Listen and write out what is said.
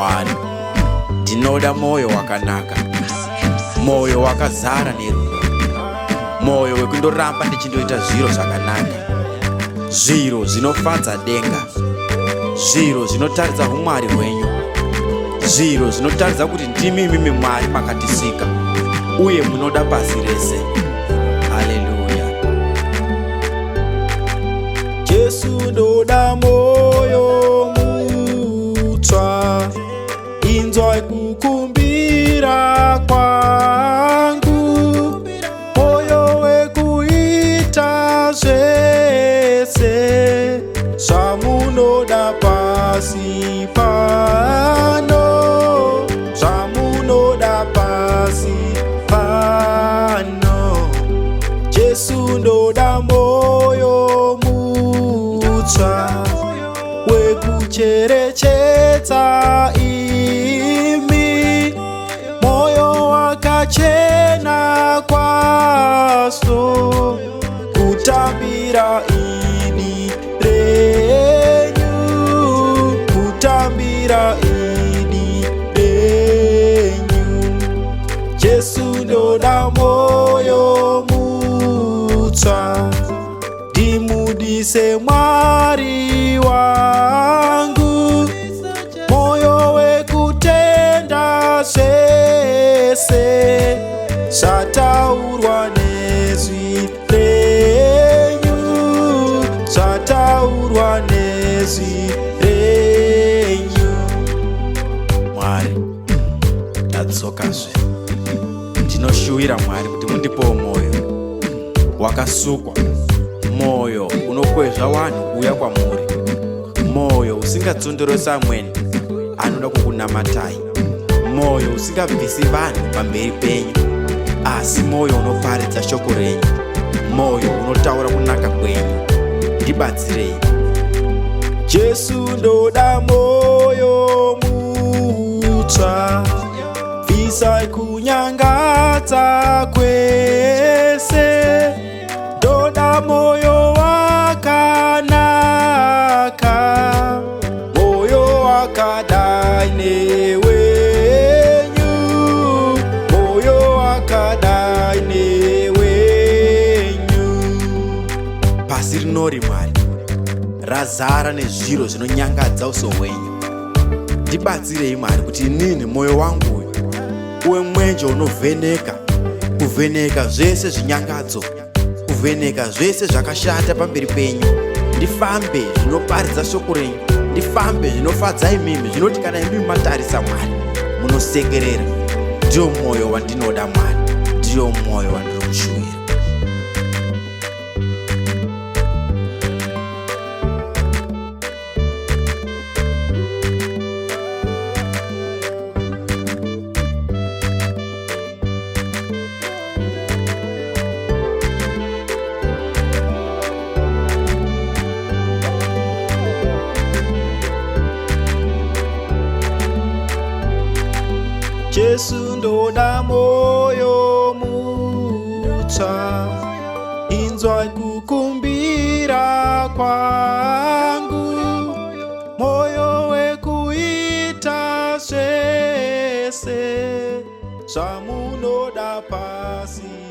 Mwari, ndinoda mwoyo wakanaka, mwoyo wakazara nerudo, mwoyo wekundoramba ndichindoita zviro zvakanaka, zviro zvinofadza denga, zviro zvinotaridza umwari hwenyu, zviro zvinotaridza kuti ndimi imimi Mwari makatisika uye munoda pasi rese. Haleluya. Jesu ndoda moyo mutsva, inzwai kukumbira kwangu, moyo wekuita zvese zvamunoda pasi pano, zvamunoda pasi pano. Jesu ndoda moyo mutsva wekucherechedza imi, moyo wakachena kwazvo kutambira idi renyu, kutambira idi renyu. Jesu ndoda moyo mutsva, ndimudise Mwari wangu, moyo wekutenda zvese zvataurwa nezwi renyu, zvataurwa nezwi renyu. Mwari, ndadzokazve. Ndinoshuwira Mwari kuti mundipowo mwoyo wakasukwa, mwoyo unokwezva vanhu kuuya kwamuri, mwoyo usingatsondoresi amweni anoda kukunamatai, mwoyo usingabvisi vanhu pamberi penyu, asi mwoyo unoparidza shoko renyu, mwoyo unotaura kunaka kwenyu. Ndibatsirei. Jesu ndoda moyo mutsva, bvisai kunyangadza kwese, ndoda moyo wakanaka, moyo wakadai newenyu, moyo wakadai newenyu. Pasi rinori Mwari razara nezviro zvinonyangadza uso hwenyu. Ndibatsirei Mwari kuti inini mwoyo wangu uyu uwe mwenje unovheneka, kuvheneka zvese zvinyangadzo, kuvheneka zvese zvakashata pamberi penyu. Ndifambe zvinoparidza shoko renyu, ndifambe zvinofadza imimi, zvinoti kana imimi matarisa Mwari munosekerera. Ndiyo mwoyo wandinoda Mwari, ndiyo mwoyo wandiri kushuwira. Jesu ndoda moyo mutsva, inzwai kukumbira kwangu, moyo wekuita zvese zvamunoda pasi.